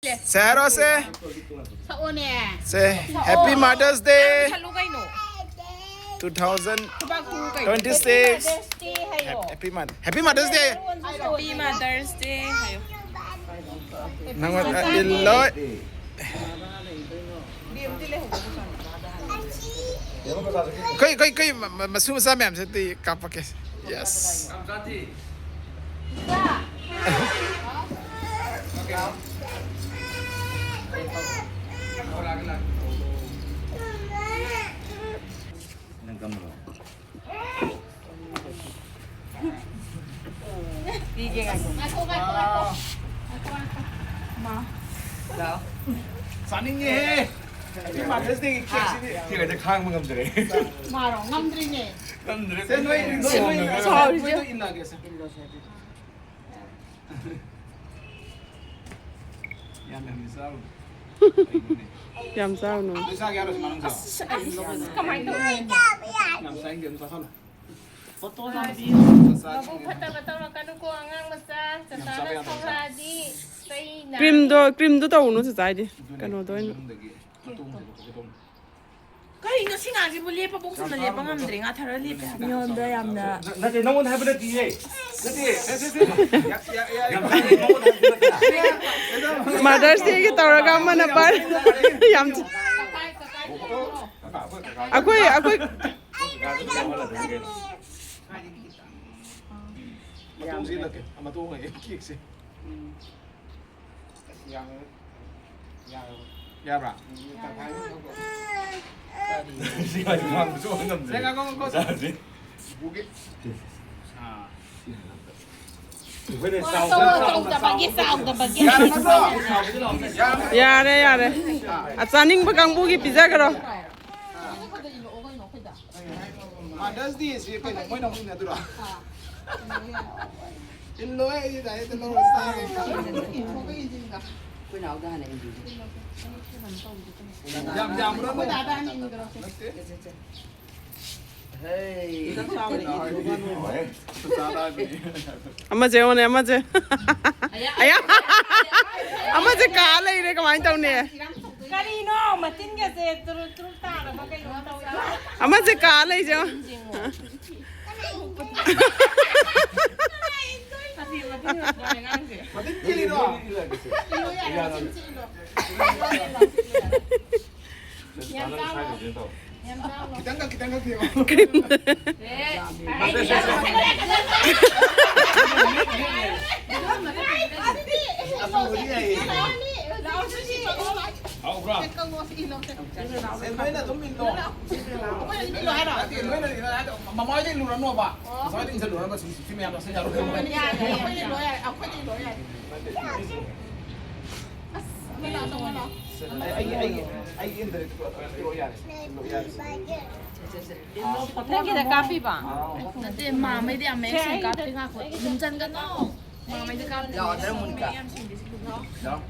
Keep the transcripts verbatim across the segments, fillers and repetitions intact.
ꯁꯦ ꯍꯥꯏꯔꯣꯁꯦ꯫ ꯁꯛꯑꯣꯅꯦ꯫ ꯁꯦ, Happy Mother's Day ꯁꯛꯂꯨ ꯀꯩꯅꯣ꯫ Two thousand twenty-six꯫ Happy Mother's Day ꯍꯥꯏꯌꯣ꯫ Happy Mother-, Happy Mother's Day꯫ Happy Mother's Day ꯍꯥꯏꯌꯣ꯫ ꯅꯪꯉꯣꯟꯗ ꯏꯜꯂꯣꯏ꯫ ꯀꯩ, ꯀꯩ, ꯀꯩ ꯃ-, ꯃ-, ꯃꯁꯨ ꯃꯆꯥ ꯃꯌꯥꯝꯁꯦ ꯑꯗꯨꯗꯤ ꯀꯥꯞꯄꯛꯀꯦ꯫ Yes꯫ ꯅꯪ ꯀꯝꯕꯅꯣ? ꯄꯤꯒꯦ, ꯉꯥꯏꯈꯣ꯫ ꯉꯥꯏꯈꯣ, ꯉꯥꯏꯈꯣ, ꯉꯥꯏꯈꯣ꯫ ꯃꯥ꯫ ꯂꯥꯛꯑꯣ꯫ ꯆꯥꯅꯤꯡꯉꯦꯍꯦ꯫ Happy Mother's Day ꯒꯤ cake ꯁꯤꯗꯤ꯫ ꯁꯤꯒꯁꯦ ꯈꯥꯡꯕ ꯉꯝꯗ꯭ꯔꯦ꯫ ꯃꯥꯔꯣ? ꯉꯝꯗ꯭ꯔꯤꯅꯦ꯫ ꯉꯝꯗ꯭ꯔꯦ꯫ ꯁꯦ, ꯅꯣꯏ, ꯅꯣꯏ, ꯅꯣꯏ, ꯁꯥꯎꯔꯤꯁꯦ꯫ ꯅꯣꯏꯗꯣ ꯏꯜꯂꯛꯑꯒꯦ, ꯁꯦ꯫ ꯌꯥꯝ ꯌꯥꯝ ꯆꯥꯔꯨꯅꯨ꯫ ꯀꯩꯅꯣꯅꯦ? ꯌꯥꯝ ꯆꯥꯔꯨꯅꯨ꯫ ꯂꯣꯏ ꯆꯥꯒꯦ ꯍꯥꯏꯔꯣ, ꯁꯤ ꯃꯅꯨꯡꯁꯦ? ꯑꯁ, ꯑꯁ, ꯀꯃꯥꯏꯅ ꯇꯧꯅꯤ? ꯌꯥꯝ ꯆꯥꯅꯤꯡꯗꯦ, ꯑꯗꯨꯝ ꯆꯥꯁꯜꯂꯣ꯫ ꯐꯣꯇꯣ ꯅꯝꯕꯤꯌꯨ꯫ ꯃꯕꯨꯛ ꯐꯠꯇꯕ ꯇꯧꯔꯛꯀꯅꯨꯀꯣ, ꯑꯉꯥꯡ ꯃꯆꯥ꯫ ꯆꯆꯥꯅ ꯁꯥꯎꯔꯛꯑꯗꯤ ꯆꯩꯅ꯫ Cream ꯗꯣ, cream ꯗꯣ ꯇꯧꯅꯨ, ꯆꯆꯥ ꯍꯥꯏꯗꯤ꯫ ꯑꯗꯨꯅꯦ, ꯀꯩꯅꯣꯗꯣ ꯑꯣꯏꯅ꯫ ꯃꯅꯨꯡꯗꯒꯤ ꯃꯇꯣꯡꯁꯦ ꯂꯧꯊꯣꯛꯀꯦ ꯇꯧꯅꯤ꯫ ꯀꯩꯅꯣ ꯁꯤ ꯉꯥꯡꯁꯤꯕꯨ? ꯂꯦꯞꯄ ꯄꯣꯛ ꯆꯨꯝꯅ ꯂꯦꯞꯄ ꯉꯝꯗ꯭ꯔꯦ, ꯉꯥ ꯊꯔ ꯂꯦꯞꯄꯦ ꯍꯥꯏꯕ꯫ ꯃꯤꯉꯣꯟꯗ ꯌꯥꯝꯅ ꯅꯠꯇꯦ, ꯅꯪꯉꯣꯟꯗ ꯍꯥꯏꯕ ꯅꯠꯇꯤꯌꯦ꯫ ꯅꯠꯇꯦ, ꯁꯦ, ꯁꯦ, ꯁꯦ꯫ ꯌꯥ, ꯌꯥ, ꯌꯥ, ꯌꯥ, ꯅꯪꯉꯣꯟꯗ ꯍꯥꯏꯕ ꯅꯠꯇꯦ꯫ Mother's Day ꯒꯤ ꯇꯧꯔꯒ ꯑꯃꯅ ꯄꯥꯏ-, ꯌꯥꯝ ꯆ-, ꯑꯩꯈꯣꯏ, ꯑꯩꯈꯣꯏ ꯃꯇꯣꯡꯁꯦ ꯏꯜꯂꯛꯀꯦ꯫ ꯃꯇꯣꯡ ꯍꯥꯏꯌꯦ, cake ꯁꯦ꯫ ꯌꯥꯕ꯭ꯔꯥ? ꯁꯤ ꯉꯥꯏ ꯉꯥꯡꯕꯁꯨ ꯉꯝꯗ꯭ꯔꯦ꯫ ꯁꯦ, ꯉꯥꯏꯈꯣ, ꯉꯥꯏꯈꯣ, ꯁꯦ꯫ ꯆꯥꯁꯤ꯫ ꯄꯨꯒꯦ꯫ ꯑꯥ꯫ ꯇꯧ-, ꯇꯧꯗꯕꯒꯤ, ꯆꯥꯎꯗꯕꯒꯤ꯫ ꯌꯥꯔꯦ ꯅꯠꯇ꯭ꯔꯣ? ꯌꯥꯔꯦ꯫ ꯌꯥꯔꯦ, ꯌꯥꯔꯦ꯫ ꯑꯥ꯫ ꯑ, ꯆꯥꯅꯤꯡꯕ ꯀꯥꯡꯕꯨꯒꯤ ꯄꯤꯖꯈ꯭ꯔꯣ꯫ Mother's Day ꯁꯤ ꯀꯩꯅꯣ, ꯃꯣꯏꯅ ꯑꯃꯨꯛ ꯏꯟꯅꯗꯣꯏꯔꯣ? ꯏꯜꯂꯣꯏ, ꯑꯩꯗꯤ direct ꯂꯧꯔ ꯆꯥꯒꯦ꯫ ꯑꯩꯈꯣꯏ ꯅꯥꯎꯗ ꯍꯥꯟꯅ ꯏꯟꯕꯤꯒꯦ꯫ ꯌꯥꯝ ꯌꯥꯝꯕ꯭ꯔꯥ? ꯑꯩꯈꯣꯏ ꯗꯥꯗ ꯍꯥꯟꯅ ꯏꯟꯈ꯭ꯔꯣ꯫ ꯅꯠꯇꯦ꯫ ꯁꯦ, ꯁꯦ, ꯁꯦ꯫ ꯑꯃꯁꯦ ꯌꯦꯡꯉꯣꯅꯦ, ꯑꯃꯁꯦ꯫ ꯑꯌꯥ꯫ ꯑꯃꯁꯦ ꯀꯥ ꯂꯩꯔꯦ, ꯀꯃꯥꯏꯅ ꯇꯧꯅꯤ? ꯀꯔꯤꯅꯣ? ꯃꯆꯤꯟꯒꯁꯦ ꯇꯨꯔꯨ ꯇꯨꯔꯨ ꯇꯥꯔꯕ ꯀꯩꯅꯣ ꯇꯧꯔꯦ꯫ ꯑꯃꯁꯦ ꯀꯥ ꯂꯩꯁꯦ꯫ ꯃꯆꯤꯟ ꯀꯤꯔꯤꯔꯣ? ꯌꯥꯝ ꯆꯥꯎꯅ꯫ ꯈꯤꯇꯪꯒ, ꯈꯤꯇꯪꯒ ꯊꯦꯡꯉꯣ꯫ ꯍꯥꯎꯕ꯭ꯔꯣ? ꯅꯣꯏꯅ ꯑꯗꯨꯝ ꯏꯜꯂꯣ꯫ ꯅꯠꯇꯦ, ꯅꯣꯏꯅ ꯏꯜꯂꯣ ꯍꯥꯏꯔꯣ? ꯃꯃꯥ ꯍꯣꯏꯗ ꯏꯜꯂꯨꯔꯅꯣꯕ꯫ ꯉꯁꯥꯏꯗ ꯏꯟꯁꯤꯜꯂꯨꯔꯅꯣ, ꯁꯤ, ꯁꯤ ꯃꯌꯥꯝꯗꯣ ꯁꯤ ꯌꯥꯔꯣꯏ꯫ ꯑꯩꯈꯣꯏꯗ ꯏꯜꯂꯣ ꯌꯥꯏ꯫ ꯑꯁ, ꯀꯅꯥ ꯇꯧꯕꯅꯣ? ꯑꯩ, ꯑꯩ, ꯑꯩ, ꯑꯩ ꯏꯟꯗ꯭ꯔꯦ꯫ ꯄꯤꯔꯛꯑꯣ ꯌꯥꯔꯦ꯫ ꯄꯤꯔꯛꯑꯣ ꯌꯥꯔꯦ꯫ ꯅꯪꯒꯤꯗ ꯀꯥꯞꯄꯤꯕ? ꯅꯠꯇꯦ, ꯃꯥꯝꯃꯩꯗꯤ ꯌꯥꯝ ꯃꯌꯦꯛ ꯁꯦꯡꯅ ꯀꯥꯞꯄꯤ꯫ ꯉꯥꯏꯈꯣ, ꯃꯨꯟꯖꯟꯒꯅꯣ꯫ ꯃꯥꯝꯃꯩꯗ ꯀꯥꯞꯄꯤ꯫ ꯂꯥꯛꯑꯣ, ꯑꯗ ꯃꯨꯟꯀꯥ꯫ ꯂꯥꯛꯑꯣ꯫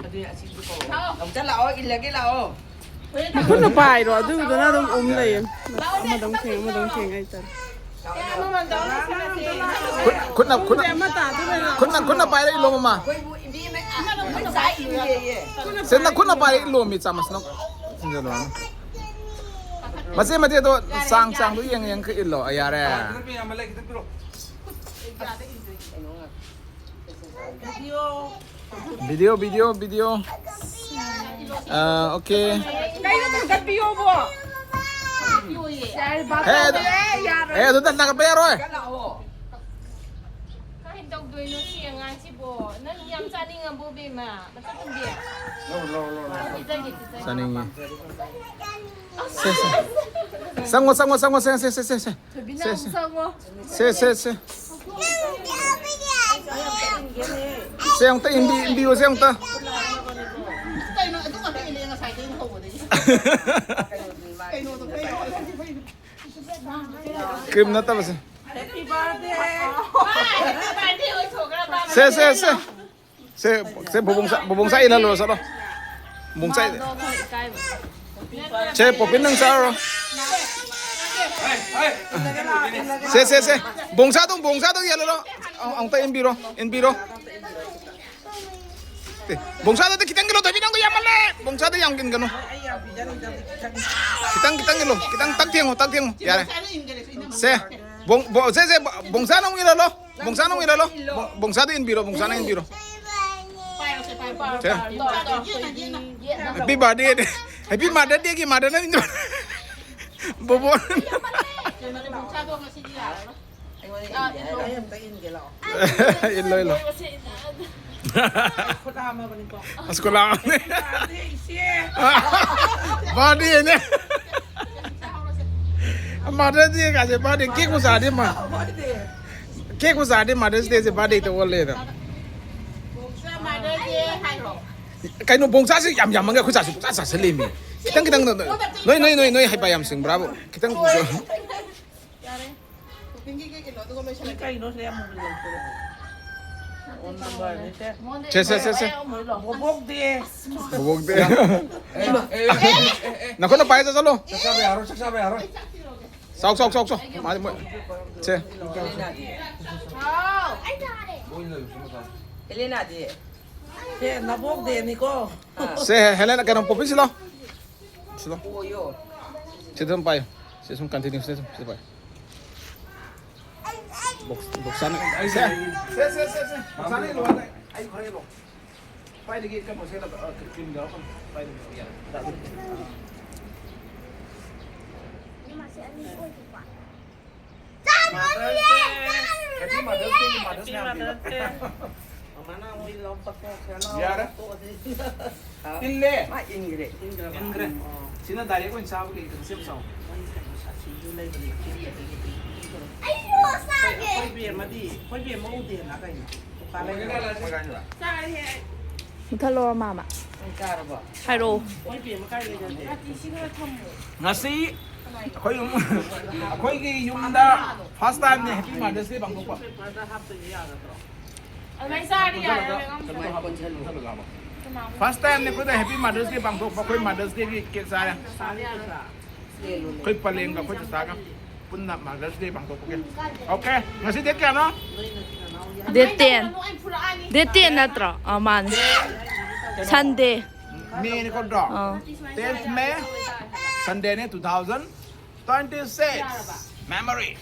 ꯑꯗꯨꯗꯤ ꯑꯁꯤꯁꯨ ꯀꯧꯔꯣ꯫ ꯅꯥꯎꯆꯥ ꯂꯥꯛꯑꯣ, ꯏꯜꯂꯒꯦ ꯂꯥꯛꯑꯣ꯫ ꯈꯨꯠꯅ ꯄꯥꯏꯔꯣ, ꯑꯗꯨꯗꯨꯅ ꯑꯗꯨꯝ ꯎꯝ ꯂꯩꯌꯦ꯫ ꯑꯃꯗ ꯑꯃꯨꯛ ꯊꯦꯡ, ꯑꯃꯗ ꯑꯃꯨꯛ ꯊꯦꯡ ꯍꯥꯏꯇꯥꯔꯦ꯫ ꯈꯨꯠ-, ꯈꯨꯠꯅ, ꯈꯨꯠꯅ, ꯈꯨꯠꯅ, ꯈꯨꯠꯅ ꯄꯥꯏꯔ ꯏꯜꯂꯣ, ꯃꯃꯥ꯫ ꯁꯦ, ꯅꯈꯨꯠꯅ ꯄꯥꯏꯔ ꯏꯜꯂꯣ, ꯃꯤ ꯆꯥꯃꯁꯅ꯫ ꯃꯆꯦ, ꯃꯆꯦꯗꯣ ꯆꯥꯡ, ꯆꯥꯡꯗꯣ ꯌꯦꯡ ꯌꯦꯡ ꯈꯔ ꯏꯜꯂꯣ, ꯌꯥꯔꯦ꯫ Video, video, video. ꯑꯥ, ꯑꯣꯀꯦ꯫ ꯀꯩꯅꯣ ꯊꯥꯡꯒꯠꯄꯤꯌꯣꯕꯣ? ꯌꯥꯔꯦ, ꯕꯥꯞ ꯑꯦ, ꯇꯥꯗ꯭ꯔꯦ, ꯌꯥꯔꯣꯏ꯫ ꯑꯦ, ꯑꯗꯨꯗ ꯊꯥꯡꯒꯠꯄ ꯌꯥꯔꯣꯏ꯫ ꯀꯃꯥꯏꯅ ꯇꯧꯗꯣꯏꯅꯣ ꯁꯤ ꯑꯉꯥꯡꯁꯤꯕꯣ? ꯅꯪ ꯌꯥꯝ ꯆꯥꯅꯤꯡꯉꯕꯣ, ꯕꯦꯝꯃ? ꯃꯆꯥ ꯇꯣꯝꯕꯤ? ꯄꯤꯖꯒꯦ, ꯄꯤꯖꯒꯦ꯫ ꯆꯥꯅꯤꯡꯉꯤ꯫ ꯁꯦ, ꯁꯦ꯫ ꯆꯪꯉꯣ, ꯆꯪꯉꯣ, ꯆꯪꯉꯣ, ꯁꯦ, ꯁꯦ, ꯁꯦ, ꯁꯦ, ꯁꯦ꯫ ꯊꯣꯏꯕꯤꯅ ꯁꯦ, ꯑꯃꯨꯛ ꯁꯦ꯫ ꯆꯪꯉꯣ꯫ ꯁꯦ, ꯁꯦ, ꯁꯦ꯫ ꯁꯦ ꯑꯃꯨꯛꯇ ꯏꯟꯕꯤ-, ꯏꯟꯕꯤꯌꯨ, ꯁꯦ ꯑꯃꯨꯛꯇ꯫ ꯀꯩꯅꯣ ꯑꯗꯨ ꯉꯥꯛꯇ ꯏꯜꯂꯦ ꯉꯁꯥꯏꯗꯩ ꯍꯧꯕꯗꯒꯤ꯫ ꯀꯩꯅꯣꯗꯣ ꯀꯩꯅꯣ꯫ ꯀ꯭ꯔꯤꯝ ꯅꯠꯇꯕꯁꯦ꯫ Happy birthday꯫ ꯁꯦ, ꯁꯦ, ꯁꯦ꯫ ꯁꯦ, ꯁꯦ, ꯕꯨꯕꯣꯡ ꯆꯥ-, ꯕꯨꯕꯣꯡ ꯆꯥ ꯏꯜꯍꯜꯂꯨꯔꯣ, ꯆꯠꯂꯣ꯫ ꯕꯨꯕꯣꯡ ꯆꯥ ꯏꯜ-, ꯃꯥꯗꯣ ꯑꯩꯈꯣꯏ ꯏꯀꯥꯏꯕ꯫ ꯁꯦ, ꯄꯣꯄꯤ ꯅꯪ ꯆꯥꯔꯨꯔꯣ꯫ ꯁꯦ, ꯁꯦ, ꯁꯦ꯫ ꯕꯣꯡꯁꯥꯗꯣ, ꯕꯣꯡꯁꯥꯗꯣ ꯌꯦꯜꯍꯜꯂꯣ꯫ ꯑꯃꯨꯛꯇ ꯏꯟꯕꯤꯔꯣ, ꯏꯟꯕꯤꯔꯣ꯫ ꯕꯣꯡꯁꯥꯗꯣ ꯈꯤꯇꯪ ꯏꯜꯂꯣ, ꯊꯣꯏꯕꯤ, ꯅꯪꯗꯣ ꯌꯥꯝꯃꯜꯂꯦ꯫ ꯕꯣꯡꯁꯥꯗꯣ ꯌꯥꯝ ꯏꯟꯒꯅꯨ꯫ ꯈꯤꯇꯪ, ꯈꯤꯇꯪ ꯏꯜꯂꯣ, ꯈꯤꯇꯪ ꯇꯛ ꯊꯦꯡꯉꯣ, ꯇꯛ ꯊꯦꯡꯉꯣ꯫ ꯌꯥꯔꯦ꯫ ꯁꯦ, ꯕꯣꯡ-, ꯕꯣ-, ꯁꯦ, ꯁꯦ, ꯕꯣꯡꯁꯥꯅ ꯑꯃꯨꯛ ꯏꯜꯍꯜꯂꯣ꯫ ꯕꯣꯡꯁꯥꯅ ꯑꯃꯨꯛ ꯏꯜꯍꯜꯂꯣ꯫ ꯕꯣ-, ꯕꯣꯡꯁꯥꯗ ꯏꯟꯕꯤꯔꯣ, ꯕꯣꯡꯁꯥꯅ ꯏꯟꯕꯤꯔꯣ꯫ ꯁꯦ꯫ Happy birthday꯫ Happy Mother Day ꯒꯤ mother ꯅ ꯏꯟꯕꯤꯔꯣ꯫ ꯕꯣꯕꯣ꯫ ꯏꯜꯂꯣ, ꯏꯜꯂꯣ꯫ ꯑꯁ, ꯈꯨꯠ ꯍꯥꯝꯃꯕꯅꯦ꯫ Birthday ꯅꯦ꯫ Mother Day ꯀꯥꯁꯦ birthday cake ꯄꯨ ꯆꯥꯔꯗꯤ ꯃꯥ꯫ Cake ꯄꯨ ꯆꯥꯔꯗꯤ Mother's Day ꯁꯦ birthday ꯇ ꯑꯣꯜꯂꯦꯅ꯫ ꯀꯩꯅꯣ, ꯕꯣꯡꯆꯥꯁꯦ ꯌꯥꯝ ꯌꯥꯝꯃꯟꯒ꯭ꯔꯦ, ꯑꯩꯈꯣꯏ ꯆꯥꯁꯨ ꯄꯨꯡꯆꯥ ꯆꯥꯁꯜꯂꯦꯃꯤ꯫ ꯈꯤꯇꯪ ꯈꯤꯇꯪ ꯅꯣꯏ, ꯅꯣꯏ, ꯅꯣꯏ ꯍꯩꯄꯥ ꯌꯥꯝ ꯁꯤꯡꯕ꯭ꯔꯥꯕꯨ? ꯈꯤꯇꯪ꯫ ꯌꯥꯔꯦ꯫ Shopping ꯒꯤ ꯀꯩ ꯀꯩꯅꯣ ꯑꯗꯨꯒ ꯂꯣꯏꯁꯜꯂꯒꯦ꯫ ꯀꯩꯅꯣ ꯁꯤꯗ ꯌꯥꯝ ꯃꯨꯟꯅ ꯂꯧꯊꯣꯔꯛꯑꯦ꯫ ꯁꯦ, ꯁꯦ, ꯁꯦ, ꯁꯦ꯫ ꯕꯣꯕꯣꯛ ꯗꯦ꯫ ꯕꯣꯕꯣꯛ ꯗꯦ꯫ ꯅꯈꯨꯠꯅ ꯄꯥꯏꯔ ꯆꯠꯂꯣ꯫ ꯆꯥꯛ ꯆꯥꯕ ꯌꯥꯔꯣꯏ, ꯆꯥꯛ ꯆꯥꯕ ꯌꯥꯔꯣꯏ꯫ ꯆꯥꯎ, ꯆꯥꯎ, ꯆꯥꯎ, ꯆꯥꯎ꯫ ꯃꯥꯗꯤ ꯃꯣꯏ-, ꯁꯦ꯫ ꯍꯥꯎ꯫ ꯍꯦꯂꯦꯅꯥꯗꯤ? ꯁꯦ, ꯅꯕꯣꯛ ꯗꯦꯅꯤꯀꯣ꯫ ꯁꯦ, ꯍꯦꯂꯦꯅꯥ, ꯀꯩꯅꯣ, ꯄꯣꯄꯤ ꯁꯤꯂꯣ꯫ ꯁꯤꯗ꯫ ꯑꯣꯌꯣ꯫ ꯁꯤꯗ ꯑꯗꯨꯝ ꯄꯥꯏꯌꯨ꯫ ꯁꯤ ꯁꯨꯝ continue ꯁꯤꯗ ꯁꯨꯝ ꯁꯤꯗ ꯄꯥꯏꯌꯨ꯫ ꯕꯣꯛꯁ, ꯕꯣꯛꯁꯥꯅ꯫ ꯁꯦ, ꯁꯦ, ꯁꯦ, ꯁꯦ꯫ ꯕꯣꯛꯁꯥꯅ ꯏꯜꯂꯣ, ꯑꯩ ꯈꯔ ꯏꯜꯂꯣ꯫ ꯄꯥꯏꯗꯒꯤ ꯀꯩꯅꯣ ꯁꯦ, ꯑ, cream ꯌꯥꯎꯔꯛꯀꯅꯨ꯫ ꯄꯥꯏꯗꯒꯤ ꯌꯥꯔꯦ꯫ Mother's Day. Happy Mother's Day, Mother's Day ꯍꯥꯏꯕꯤꯔꯣ꯫ ꯃꯃꯥꯅ ꯑꯃꯨꯛ ꯏꯜꯂꯣ, ꯄꯛꯀꯣ, ꯈꯔ ꯂꯥꯎ, ꯌꯥꯔꯦ꯫ ꯇꯣꯛꯑꯁꯤ꯫ ꯏꯜꯂꯦ꯫ ꯃꯥ ꯏꯟꯈ꯭ꯔꯦ꯫ ꯏꯟꯈ꯭ꯔꯦ꯫ ꯁꯤꯅ direct ꯑꯣꯏꯅ ꯆꯥꯕꯒꯤ ꯀꯩꯅꯣ ꯁꯦꯝ ꯁꯥꯎ꯫ ꯃꯣꯏ ꯀꯩꯅꯣ ꯁꯥꯊꯤꯁꯨ ꯂꯩꯕꯅꯦ꯫ ꯑꯩꯈꯣꯏ ꯕꯦꯝꯃꯗꯤ, ꯑꯩꯈꯣꯏ ꯕꯦꯝꯃ ꯎꯗꯦꯅ ꯀꯩꯅꯣ? ꯗꯨꯀꯥꯟ ꯂꯩꯕ꯭ꯔꯣ? ꯆꯥꯔꯦ꯫ ꯃꯨꯊꯠꯂꯣ, ꯃꯥꯃ꯫ ꯅꯪ ꯆꯥꯔꯕꯣ? ꯍꯥꯏꯔꯛꯑꯣ꯫ ꯑꯩꯈꯣꯏ ꯕꯦꯝꯃ ꯀꯥꯏ ꯂꯩꯒꯦ? ꯉꯁꯤ ꯑꯩꯈꯣꯏ ꯌꯨꯝ, ꯑꯩꯈꯣꯏꯒꯤ ꯌꯨꯝꯗ first time ꯅꯦ Happy Mother's Day ꯄꯥꯡꯊꯣꯛꯄ꯫ ꯑꯗꯨꯃꯥꯏꯅ ꯆꯥꯔꯗꯤ ꯌꯥꯔꯦ꯫ ꯀꯃꯥꯏꯅ ꯀꯣꯟꯁꯤꯜꯂꯨ? First time ꯅꯦ ꯑꯩꯈꯣꯏꯗ Happy Mother's Day ꯄꯥꯡꯊꯣꯛꯄ, ꯑꯩꯈꯣꯏ Mother's Day ꯒꯤ cake ꯆꯥꯔꯦ꯫ ꯆꯥꯕ ꯌꯥꯔꯣꯏ꯫ ꯑꯩꯈꯣꯏ ꯄꯂꯦꯡꯒ ꯑꯩꯈꯣꯏ ꯆꯆꯥꯒ ꯄꯨꯟꯅ Mother's Day ꯄꯥꯡꯊꯣꯛꯄꯒꯤ꯫ Okay, ꯉꯁꯤ date ꯀꯌꯥꯅꯣ? Date ten. Date ten ꯅꯠꯇ꯭ꯔꯣ? ꯑꯥ, ꯃꯥꯅꯦ. Sunday. May ꯅꯤꯀꯣ ꯅꯠꯇ꯭ꯔꯣ? ꯑꯥ. Tenth May, Sunday ꯅꯦ, two thousand twenty-six. Memory.